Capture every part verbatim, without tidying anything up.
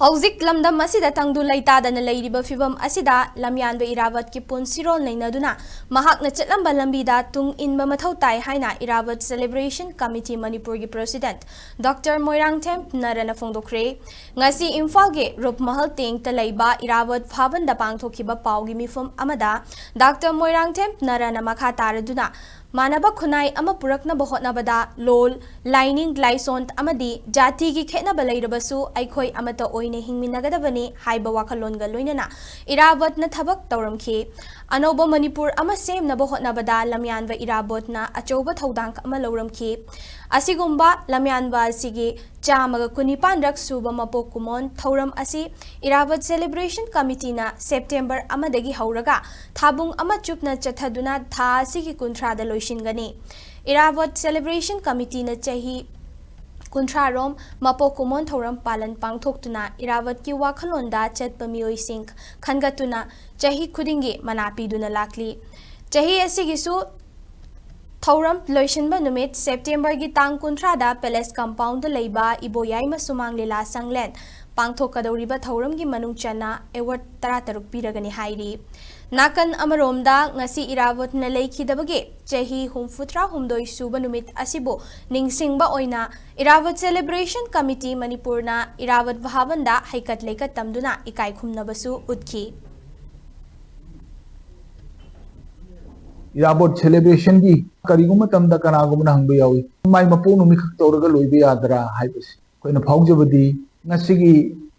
ꯍꯧꯖꯤꯛ ꯂꯝꯗꯝ ꯑꯁꯤꯗ ꯇꯪꯗꯨ ꯂꯩꯇꯥꯗꯅ ꯂꯩꯔꯤꯕ ꯐꯤꯕꯝ ꯑꯁꯤꯗ ꯂꯝꯌꯥꯟꯕ ꯏꯔꯥꯕꯠꯀꯤ ꯄꯨꯟꯁꯤꯔꯣꯜ ꯅꯩꯅꯗꯨꯅ ꯃꯍꯥꯛꯅ ꯆꯠꯂꯝꯕ ꯂꯝꯕꯤꯗ ꯇꯨꯡ ꯏꯟꯕ ꯃꯊꯧ ꯇꯥꯏ ꯍꯥꯏꯅ ꯏꯔꯥꯕꯠ Celebration Committee ꯃꯅꯤꯄꯨꯔꯒꯤ President Doctor ꯃꯣꯏꯔꯥꯡꯊꯦꯝ ꯅꯔꯅ ꯐꯣꯡꯗꯣꯛꯈ꯭ꯔꯦ꯫ ꯉꯁꯤ ꯏꯝꯐꯥꯜꯒꯤ ꯔꯨꯞꯃꯍꯜ ꯇꯦꯡꯇ ꯂꯩꯕ ꯏꯔꯥꯕꯠ ꯚꯕꯟꯗ ꯄꯥꯡꯊꯣꯛꯈꯤꯕ ꯄꯥꯎꯒꯤ ꯃꯤꯐꯝ ꯑꯃꯗ Doctor ꯃꯣꯏꯔꯥꯡꯊꯦꯝ ꯅꯔꯅ ꯃꯈꯥ ꯇꯥꯔꯗꯨꯅ ꯃꯥꯟꯅꯕ ꯈꯨꯟꯅꯥꯏ ꯑꯃ ꯄꯨꯔꯛꯅꯕ ꯍꯣꯠꯅꯕꯗ ꯂꯣꯜ, ꯂꯥꯏꯅꯤꯡ, ꯂꯥꯏꯁꯣꯟ ꯑꯃꯗꯤ ꯖꯥꯇꯤꯒꯤ ꯈꯦꯠꯅꯕ ꯂꯩꯔꯕꯁꯨ ꯑꯩꯈꯣꯏ ꯑꯃꯠꯇ ꯑꯣꯏꯅ ꯍꯤꯡꯃꯤꯟꯅꯒꯗꯕꯅꯤ ꯍꯥꯏꯕ ꯋꯥꯈꯜꯂꯣꯟꯒ ꯂꯣꯏꯅꯅ ꯏꯔꯥꯕꯠꯅ ꯊꯕꯛ ꯇꯧꯔꯝꯈꯤ꯫ ꯑꯅꯧꯕ ꯃꯅꯤꯄꯨꯔ ꯑꯃ ꯁꯦꯝꯅꯕ ꯍꯣꯠꯅꯕꯗ ꯂꯝꯌꯥꯟꯕ ꯏꯔꯥꯕꯣꯠꯅ ꯑꯆꯧꯕ ꯊꯧꯗꯥꯡ ꯑꯃ ꯂꯧꯔꯝꯈꯤ꯫ ꯑꯁꯤꯒꯨꯝꯕ ꯂꯝꯌꯥꯟꯕ ꯑꯁꯤꯒꯤ ꯆꯥꯝꯃꯒ ꯀꯨꯟꯅꯤꯄꯥꯟꯔꯛ ꯁꯨꯕ ꯃꯄꯣꯛ ꯀꯨꯝꯑꯣꯟ ꯊꯧꯔꯝ ꯑꯁꯤ ꯏꯔꯥꯕꯠ Celebration Committeeꯅ September ꯑꯃꯗꯒꯤ ꯍꯧꯔꯒ ꯊꯥꯕꯨꯡ ꯑꯃ ꯆꯨꯞꯅ ꯆꯠꯊꯗꯨꯅ ꯊꯥ ꯑꯁꯤꯒꯤ ꯀꯨꯟꯊ꯭ꯔꯥꯗ ꯂꯣꯏꯁꯤꯟꯒꯅꯤ꯫ ꯏꯔꯥꯕꯠ Celebration Committeeꯅ ꯆꯍꯤ ꯀꯨꯟꯊ꯭ꯔꯥꯔꯣꯝ ꯃꯄꯣꯛ ꯀꯨꯝꯑꯣꯟ ꯊꯧꯔꯝ ꯄꯥꯂꯟ ꯄꯥꯡꯊꯣꯛꯇꯨꯅ ꯏꯔꯥꯕꯠꯀꯤ ꯋꯥꯈꯜꯂꯣꯟꯗ ꯆꯠꯄ ꯃꯤꯑꯣꯏꯁꯤꯡ ꯈꯟꯒꯠꯇꯨꯅ ꯆꯍꯤ ꯈꯨꯗꯤꯡꯒꯤ ꯃꯅꯥ ꯄꯤꯗꯨꯅ ꯂꯥꯛꯂꯤ꯫ ꯆꯍꯤ ꯑꯁꯤꯒꯤꯁꯨ ꯊꯧꯔꯝ ꯂꯣꯏꯁꯤꯟꯕ ꯅꯨꯃꯤꯠ Septemberꯒꯤ ꯇꯥꯡ ꯀꯨꯟꯊ꯭ꯔꯥꯗ Palace Compoundꯗ ꯂꯩꯕ ꯏꯕꯣꯌꯥꯏꯃ ꯁꯨꯃꯥꯡ ꯂꯤꯂꯥ ꯁꯪꯂꯦꯟ ꯄꯥꯡꯊꯣꯛꯀꯗꯧꯔꯤꯕ ꯊꯧꯔꯝꯒꯤ ꯃꯅꯨꯡ ꯆꯟꯅ award ꯇꯔꯥꯇꯔꯨꯛ ꯄꯤꯔꯒꯅꯤ ꯍꯥꯏꯔꯤ꯫ ꯅꯥꯀꯟ ꯑꯃꯔꯣꯝꯗ ꯉꯁꯤ ꯏꯔꯥꯕꯣꯠꯅ ꯂꯩꯈꯤꯗꯕꯒꯤ ꯆꯍꯤ ꯍꯨꯝꯐꯨꯇꯔꯥꯍꯨꯝꯗꯣꯏ ꯁꯨꯕ ꯅꯨꯃꯤꯠ ꯑꯁꯤꯕꯨ ꯅꯤꯡꯁꯤꯡꯕ ꯑꯣꯏꯅ ꯏꯔꯥꯕꯠ Celebration Committee ꯃꯅꯤꯄꯨꯔꯅ ꯏꯔꯥꯕꯠ ꯚꯕꯟꯗ ꯍꯩꯀꯠ ꯂꯩꯀꯠ ꯇꯝꯗꯨꯅ ꯏꯀꯥꯏ ꯈꯨꯝꯅꯕꯁꯨ ꯎꯠꯈꯤ꯫ ꯏꯔꯥꯕꯣꯠ Celebrationꯒꯤ ꯀꯔꯤꯒꯨꯝꯕ ꯃꯇꯝꯗ ꯀꯅꯥꯒꯨꯝꯕꯅ ꯍꯪꯕ ꯌꯥꯎꯏ, ꯃꯥꯏ ꯃꯄꯣꯛ ꯅꯨꯃꯤꯠ ꯈꯛ ꯇꯧꯔꯒ ꯂꯣꯏꯕ ꯌꯥꯗ꯭ꯔꯥ ꯍꯥꯏꯕꯁꯤ꯫ ꯑꯩꯈꯣꯏꯅ ꯐꯥꯎꯖꯕꯗꯤ ꯉꯁꯤꯒꯤ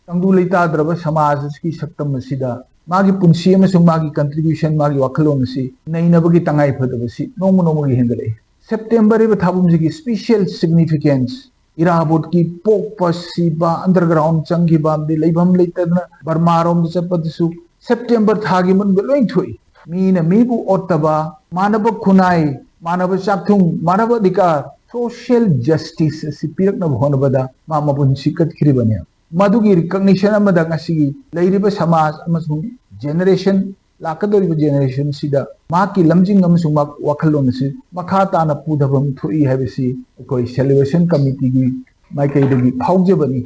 ꯇꯪꯗꯨ ꯂꯩꯇꯥꯗ꯭ꯔꯕ ꯁꯃꯥꯖ ꯑꯁꯤꯒꯤ ꯁꯛꯇꯝ ꯑꯁꯤꯗ ꯃꯥꯒꯤ ꯄꯨꯟꯁꯤ ꯑꯃꯁꯨꯡ ꯃꯥꯒꯤ contribution, ꯃꯥꯒꯤ ꯋꯥꯈꯜꯂꯣꯟ ꯑꯁꯤ ꯅꯩꯅꯕꯒꯤ ꯇꯉꯥꯏ ꯐꯗꯕꯁꯤ ꯅꯣꯡꯃ ꯅꯣꯡꯃꯒꯤ ꯍꯦꯟꯒꯠꯂꯛꯏ꯫ September ꯍꯥꯏꯕ ꯊꯥꯕꯝꯁꯤꯒꯤ special significance, ꯏꯔꯥꯕꯣꯠꯀꯤ ꯄꯣꯛꯄ, ꯁꯤꯕ, underground ꯆꯪꯈꯤꯕ, ꯑꯃꯗꯤ ꯂꯩꯐꯝ ꯂꯩꯇꯗꯅ ꯕꯔꯃꯥꯔꯣꯝꯗ ꯆꯠꯄꯗꯁꯨ September ꯊꯥꯒꯤ ꯃꯅꯨꯡꯗ ꯂꯣꯏ ꯊꯣꯛꯏ꯫ ꯃꯤꯅ ꯃꯤꯕꯨ ꯑꯣꯠꯇꯕ, ꯃꯥꯟꯅꯕ ꯈꯨꯟꯅꯥꯏ, ꯃꯥꯟꯅꯕ ꯆꯥꯛꯊꯨꯡ, ꯃꯥꯟꯅꯕ ꯑꯙꯤꯀꯥꯔ, social justice ꯑꯁꯤ ꯄꯤꯔꯛꯅꯕ ꯍꯣꯠꯅꯕꯗ ꯃꯥ ꯃꯄꯨꯟꯁꯤ ꯀꯠꯈ꯭ꯔꯤꯕꯅꯤ꯫ ꯃꯗꯨꯒꯤ recognition ꯑꯃꯗ ꯉꯁꯤꯒꯤ ꯂꯩꯔꯤꯕ ꯁꯃꯥꯖ ꯑꯃꯁꯨꯡ generation, ꯂꯥꯛꯀꯗꯧꯔꯤꯕ generationꯁꯤꯗ ꯃꯍꯥꯛꯀꯤ ꯂꯝꯖꯤꯡ ꯑꯃꯁꯨꯡ ꯃꯍꯥꯛ ꯋꯥꯈꯜꯂꯣꯟ ꯑꯁꯤ ꯃꯈꯥ ꯇꯥꯅ ꯄꯨꯊꯐꯝ ꯊꯣꯛꯏ ꯍꯥꯏꯕꯁꯤ ꯑꯩꯈꯣꯏ Celebration Committeeꯒꯤ ꯃꯥꯏꯀꯩꯗꯒꯤ ꯐꯥꯎꯖꯕꯅꯤ꯫